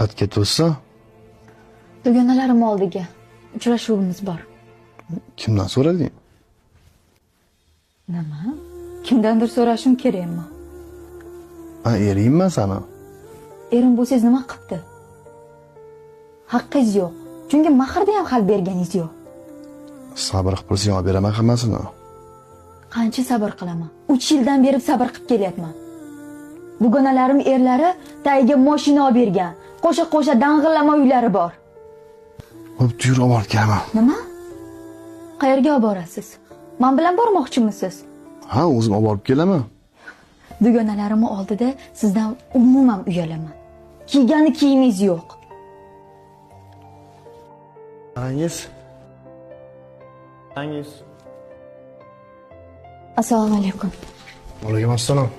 Qatga ketyapsan? Dugonalarim oldiga. Uchrashuvimiz bor. Kimdan so'rading? Nima? Kimdandir so'rashim kerakmi? Ha, eringman sani. Erim bo'lsangiz nima qilibdi? Haqqingiz yo'q. Chunki mahrda ham hal berganingiz yo'q. Sabr qilib tursang olib beraman hammasini. Qancha sabr qilaman? 3 yildan beri sabr qilib kelyapman. Dugonalarim erlari tagiga mashina olib bergan. Qo'sha-qo'sha dang'illama uylari bor. Bo'pti, yur, olib borib kelaman. Nima? Qayerga olib borasiz? Men bilan bormoqchimisiz? Ha, o'zim olib borib kelaman. Dugonalarimni oldida sizdan umuman uyalaman. Kiygani kiyimingiz yo'q. Arangiz. Arangiz. Assalomu alaykum. Alaykum assalom.